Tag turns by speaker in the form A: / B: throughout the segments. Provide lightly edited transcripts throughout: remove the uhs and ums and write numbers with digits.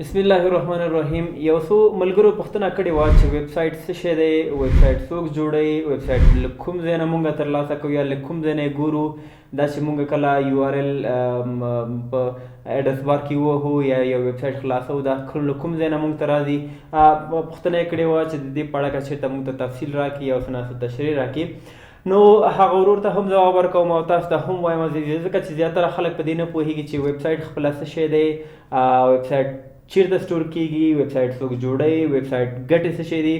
A: بسم الله الرحمن الرحیم. یو څو ملګرو پوښتنه کړې وه چې ویب سایټ څه شی دی، ویب سایټ څوک جوړوي، ویب سایټ له کوم ځای نه مونږ ترلاسه کوو یا له کوم ځای نه یې ګورو. دا چې مونږ کله یو آر ال په ایډرس بار کې ووهو یا یو ویب سایټ خلاصوو، دا له کوم ځای نه مونږ ته راځي. پوښتنه یې کړې وه چې د دې په اړه که چېرته مونږ ته تفصیل راکړي او څه ناڅه تشریح راکړي. نو هغه ورور ته هم ځواب ورکوم او تاسو ته هم وایم، ځکه چې زیاتره خلک په دې نه پوهېږي چې ویب سایټ خپله څه شی دی، ویب سایټ چیرته store کیږي، ویب سایټ څوک جوړوي، ویب سایټ ګټې څه شی دي.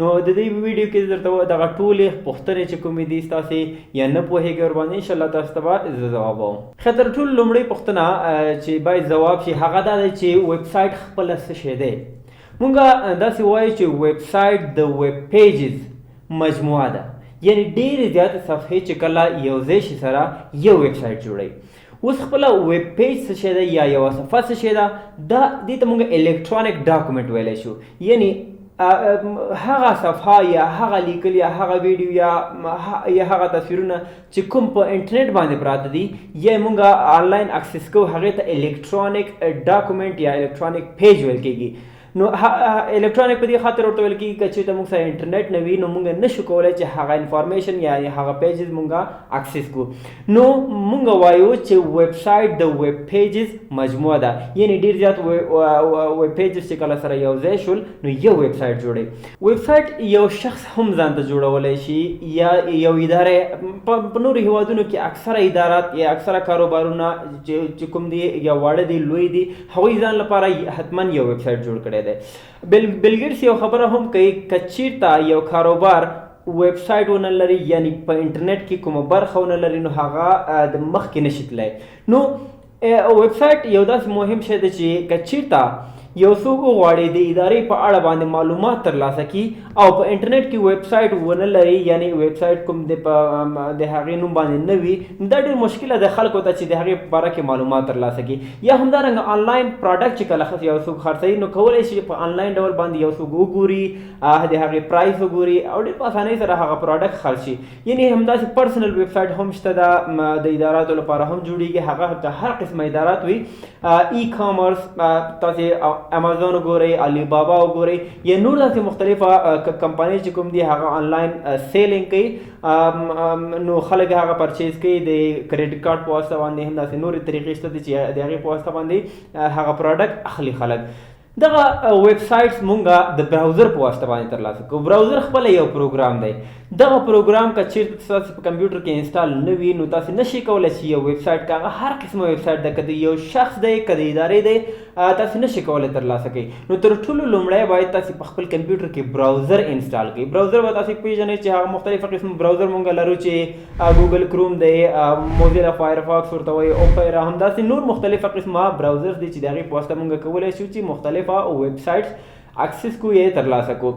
A: نو د دې ویډیو کې درته دغه ټولې پوښتنې چې کومې دي ستاسې یا نه پوهېږئ ورباندې، انشاءالله تاسو ته به زه ځواب وم. ښه، تر ټولو لومړۍ پوښتنه چې باید ځواب شي هغه دا دی چې ویب سایټ خپله څه شی دی. مونږ داسې وایو چې ویب سایټ د ویب پیجز مجموعه ده، یعنی ډېرې زیاتې صفحې چې کله یو ځای شي سره یو ویب سایټ جوړوي. اوس خپله ویب پیج څه شی دی یا یوه صفحه څه شی ده، دا دې ته مونږ الکترونیک ډاکومنټ ویلی شو. یعنی هغه صفحه یا هغه لیکل یا هغه ویډیو یا هغه تصویرونه چې کوم په انټرنیټ باندې پراته دي یا مونږ آنلاین اکسس کوو، هغې ته الکترونیک ډاکومنټ یا الکترونیک پیج ویل کېږي. نو الکترونیک په دې خاطر ورته ویل کېږي که چېرته موږ سره انټرنیټ نه وي نو موږ نشو کولی چې هغه انفارمیشن یا هغه پیجز موږ اکسس کړو. نو موږ وایو چې ویب سایټ د ویب پیجز مجموعه ده، یعنی ډېر زیات ویب پیجز چې کله سره یو ځای شول نو یو ویب سایټ جوړوي. ویب سایټ یو شخص هم ځان ته جوړولی شي یا یو اداره. په نورو هیوادونو کې اکثره ادارات یا اکثره کاروبارونه چې کوم دي یا واړه دي لوی دي، هغوی ځان لپاره حتما یو ویب سایټ جوړ کړی دی. بیل ګیټس یو خبره هم کوي، که چیرته یو کاروبار ویب سایټ ونه لري، یعنی په انټرنیټ کې کومه برخه ونه لري، نو هغه د مخکې نشي تللی. نو ویب سایټ یو داسې مهم شی دی چې که چیرته یو څوک وغواړي د ادارې په اړه باندې معلومات ترلاسه کړي او په انټرنیټ کې ویب سایټ ونه لري، یعنی ویب سایټ کوم د هغې نوم باندې نه وي، نو دا ډېر مشکله ده خلکو ته چې د هغې په باره کې معلومات ترلاسه کړي. یا همدارنګه آنلاین پراډکټ چې کله یو څوک خرڅوي نو کولی شي په آنلاین ډول باندې یو څوک وګوري، د هغې پرایس وګوري او ډېر په اسانۍ سره هغه پراډکټ خرڅ شي. یعنی همداسې پرسنل ویب سایټ هم شته، ده د اداراتو لپاره هم جوړېږي، هغه که هر قسمه ادارات وي، ای کامرس، تاسې امازون وګورئ، علي بابا وګورئ یا نور داسې مختلفه کمپنۍ چې کوم دي هغه آنلاین سیلینګ کوي، نو خلک هغه پرچیز کوي د کریډیټ کارت په واسطه باندې. هم داسې نورې طریقې شته دي چې د هغې په واسطه باندې هغه پروډکټ اخلي خلک. دغه ویب سایټس مونږ د براوزر په واسطه باندې ترلاسه کوو. براوزر خپله یو پروګرام دی. دغه پروګرام که چیرته ستاسو په کمپیوټر کې انسټال نه وي نو تاسو نشئ کولی چې یو ویب سایټ، که هغه هر قسمه ویب سایټ ده، که د یو شخص دی که د ادارې دی، تاسو نشئ کولی ترلاسه کړئ. نو تر ټولو لومړی باید تاسو په خپل کمپیوټر کې براوزر انسټال کړئ. براوزر به تاسو پېژنئ چې هغه مختلفه قسم براوزر مونږ لرو چې ګوګل کروم دی، موزیلا فایرفاکس ورته وایي، اوپیرا، همداسې نور مختلفه قسمه براوزرز دي چې د هغې په واسطه مونږ کولی شو چې مختلفه ویب سایټس اکسس کو یا ترلاسه کو.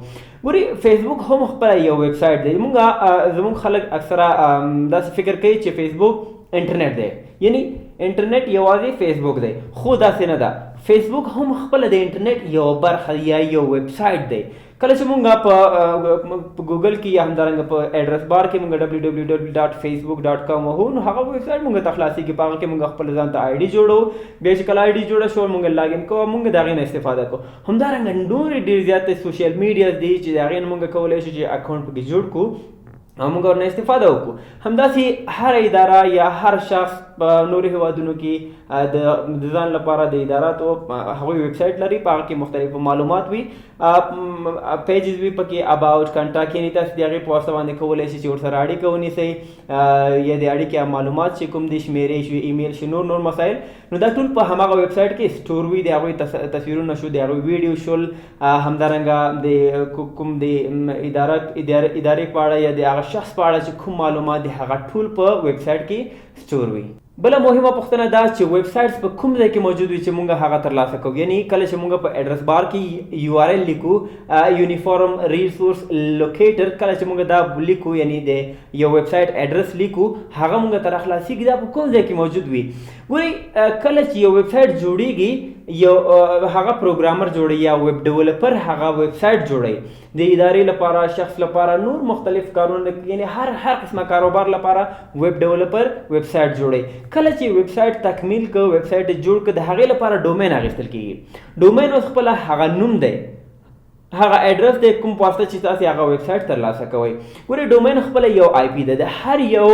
A: ګوري فیسبوک هم خپله یو ویب سایټ دی. زموږ خلک اکثره داسې فکر کوي چې فیسبوک انټرنیټ دی، یعنی انټرنیټ یوازې فیسبوک دی، خو داسې نه ده. فیسبوک هم خپله د انټرنیټ یوه برخه یا یو ویب سایټ دی. کله چې مونږ په ګوګل کې یا همدارنګه په ایډرس بار کې مونږ ډبلیو ډبلیو ډبلیو ډاټ فیسبوک ډاټ کام وهو نو هغه ویب سایټ مونږ ته خلاصېږي. په هغه کې مونږ خپل ځان ته آی ډي جوړو، بیا چې کله آی ډي جوړه شوه مونږ لاګین کوو، مونږ د هغې نه استفاده کوو. همدارنګه نورې ډېر زیاتې سوشیل میډیاز دي چې د هغې نه مونږ کولی شو چې اکاونټ پکې جوړ کړو او مونږ ورنه استفاده وکړو. همداسې هر اداره یا هر شخص په نورو هیوادونو کې د ځان لپاره د اداراتو هغوی ویب سایټ لري، په هغه کې مختلف معلومات وي، پیجز وي پکې، اباوټ، کانټاکټ، یعنی تاسو د هغې په واسطه باندې کولی شئ چې ورسره اړیکه ونیسئ، یا د اړیکې معلومات چې کوم دي، شمېرې شي، ایمیل شي، نور نور مسایل. نو دا ټول په هماغه ویب سایټ کې سټور وي، د هغوی تصویرونه شو، د هغوی ویډیو شول، همدارنګه د کوم د ادارې په اړه یا د هغه شخص په اړه چې کوم معلومات دي هغه ټول په ویب سایټ کې سټور وي. بله مهمه پوښتنه دا چې ویب سایټس په کوم ځای کې موجود وي چې مونږ هغه ترلاسه کوو. یعنی کله چې مونږ په ایډرس بار کې یو آر ال لیکو، یونیفارم ریسورس لوکیټر، کله چې مونږ دا لیکو، یعنی د یو ویب سایټ ایډرس لیکو، هغه مونږ ته راخلاصېږي دا په کوم ځای کې موجود وي. ګورئ، کله چې یو ویب سایټ جوړېږي یو هغه programmer جوړوي یا web developer هغه ویب سایټ جوړوي د ادارې لپاره، شخص لپاره، نور مختلف کارونه، یعنی هر قسمه کاروبار لپاره web developer web site جوړوي. کله چې ویب سایټ تکمیل که، ویب سایټ جوړ که، د هغې لپاره domain اخیستل کیږي. domain اوس خپله هغه نوم دی، هغه ادرس دی کوم په واسطه چې تاسو هغه ویب سایټ ترلاسه کوئ. ګورئ، domain خپله یو IP ده، د هر یو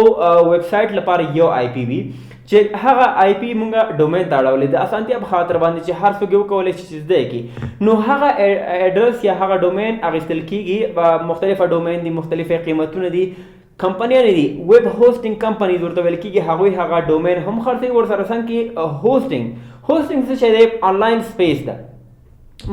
A: ویب سایټ لپاره یو IP وي چې هغه IP مونږ domain ته اړولې د اسانتیا په خاطر باندې چې هر څوک یې وکولی شي چې زده یې کړي. نو هغه ادرس یا هغه domain اخیستل کیږي. مختلفه domain دي، مختلفې قیمتونه دي، کمپنیانې دي، web hosting companies ورته ویل کیږي. هغوی هغه domain هم خرڅوي، ورسره څنګ کې hosting. hosting څه شی دی؟ آنلاین space ده.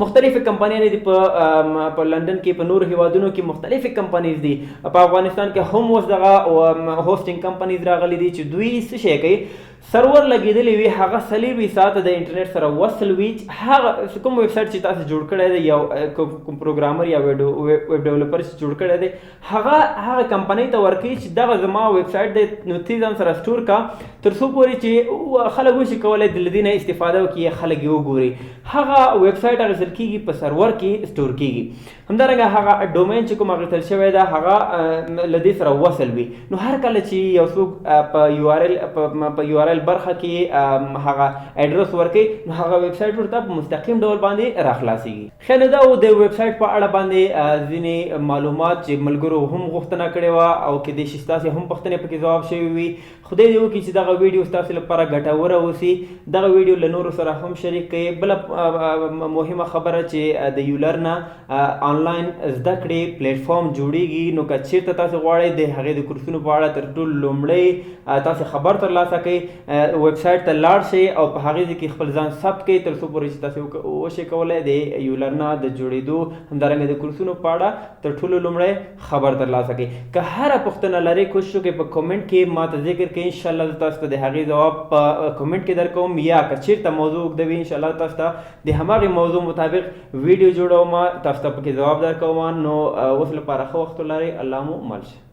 A: مختلفې کمپنیانې دي په لندن کې، په نورو هیوادونو کې مختلفې companies دي. په افغانستان کې هم اوس دغه hosting companies راغلي دي چې دوی څه شی کوي، سرور لګېدلی وي، هغه 24 ساعته د انټرنیټ سره وصل وي. هغه کوم ویب سایټ چې تاسو جوړ کړی دی، یو کوم programmer یا web developer چې جوړ کړی دی، هغه کمپنۍ ته ورکوي چې دغه زما ویب سایټ دی، نو ته ځان سره store کا تر څو پورې چې خلک وشي کولی د له دې نه استفاده وکړي، خلک یې وګوري. هغه ویب سایټ اخیستل کیږي، په سرور کې store کیږي. همدارنګه هغه domain چې کوم اخیستل شوی ده هغه له دې سره وصل وي. نو هر کله چې یو څوک په URL په URL برخه کې هغه ادرس ورکوي، نو هغه ویب سایټ ورته په مستقیم ډول باندې راخلاصیږي. ښه، نو دا و د ویب سایټ په اړه باندې ځینې معلومات چې ملګرو هم غوښتنه کړې وه او کېدای شي ستاسې هم پوښتنې پکې ځواب شوي وي. خدای دې وکړي چې دغه ویډیو ستاسې لپاره ګټوره اوسي. دغه ویډیو له نورو سره هم شریک کړئ. بله مهمه خبره چې د یولرنا آنلاین زده کړې پلیټفارم جوړیږي، نو که چیرته تاسو غواړئ د هغې د کورسونو په اړه تر ټولو لومړی تاسو خبر ترلاسه کړئ، ویب سایټ ته لاړ شئ او په هغې ځای کې خپل ځان ثبت کړئ تر څو پورې چې تاسو وشئ کولی د یولرنا د جوړېدو همدارنګه د کورسونو په اړه تر ټولو لومړی خبر ترلاسه کړئ. که هره پوښتنه لرئ، کوشش وکړئ په کومنټ کې ما ته ذکر کړئ، انشاءالله زه تاسو ته د هغې ځواب په کومنټ کې درکوم، یا که چیرته موضوع اوږده وي انشاءالله تاسو ته د هماغې موضوع مطابق ویډیو جوړوم، تاسو ته پکې ځواب درکوم. نو اوس لپاره ښه وخت ولرئ، الله مو مل شه.